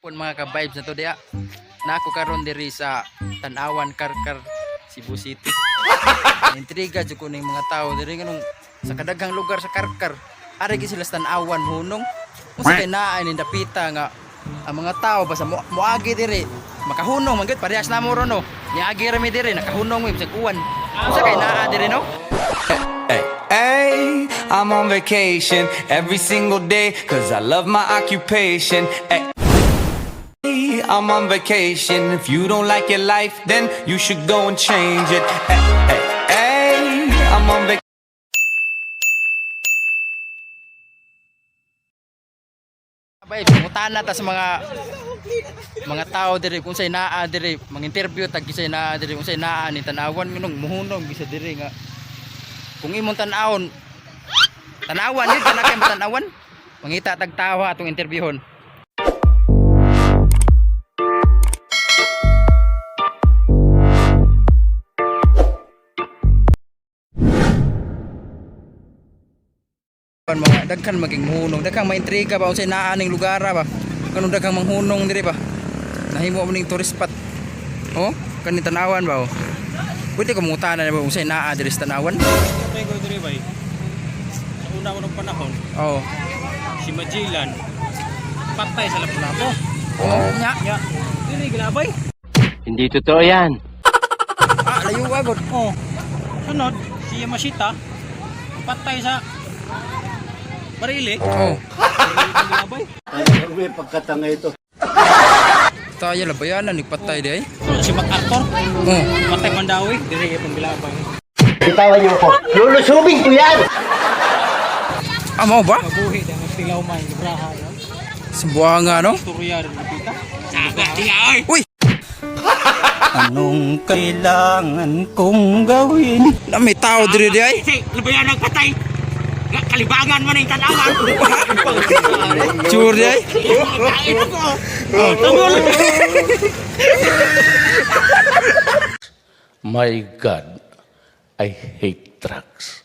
Pun mga ka-vibes na to diya. Na ako karon diri sa Tan-awan, Carcar, Cebu City. Intriga jud ko ning mga tao diri nganong sa kadaghang lugar sa Carcar. Ari gyud sila sa Tan-awan hunong. Unsa kay naa ni dapita nga ang mga tao basta moagi diri makahunong man gyud, parehas na mo ron, no. Niagi ra mi diri, nakahunong mi bisag uwan. Unsa kay naa diri, no? Hey, hey, I'm on vacation every single day 'cause I love my occupation. Hey, I'm on vacation. If you don't like your life, then you should go and change it. Hey, hey, hey, I'm on vacation. Bay, pangutana ta sa mga tao diri kung say naa diri, mang-interview tag kisay naa diri, kung say naa ni Tan-awan, nganong muhunong bisa diri nga kung imong tan-awon, tan-awan yun kana kay tan-awan. Mangita tag tawa atong interviewon. Mga daghan maging muhunong, daghang maintriga ba unsay naa ning lugar ba, kanong daghang manghunong diri ba, nahimo mo ning tourist spot. Oh, kaning Tan-awan ba, oh. Pwede ko mangutana na ba unsay naa diri sa Tan-awan? Patay ko diri, bay. Sa una ko ng panahon, Oh. si Magellan patay sa Lapu-Lapu. Oh nya. Nya, dili gilabay. Hindi totoo yan. Ah, layo agad. Oh. Sunod, si Yamashita patay sa Barili. Oh. Dili gilabay. May pagkatanga ito. Tayo labayanan nagpatay di ay. Sunod si MacArthur Oh. patay Mandawi, dili pang gilabay. Bitawan niyo ako. Lulusubin ko yan! Ah, mao ba? Mabuhi dahil magtilaw man libraha. No? Sambuanga, no? Istorya rin napita. Uy. Anong kailangan kong gawin? Na may tao diri di ay. Kasi, labayan ang patay. Kalibangan man ang tanawan. Sure di ay. Kain ako. Oh, tungol. My God, I hate drugs.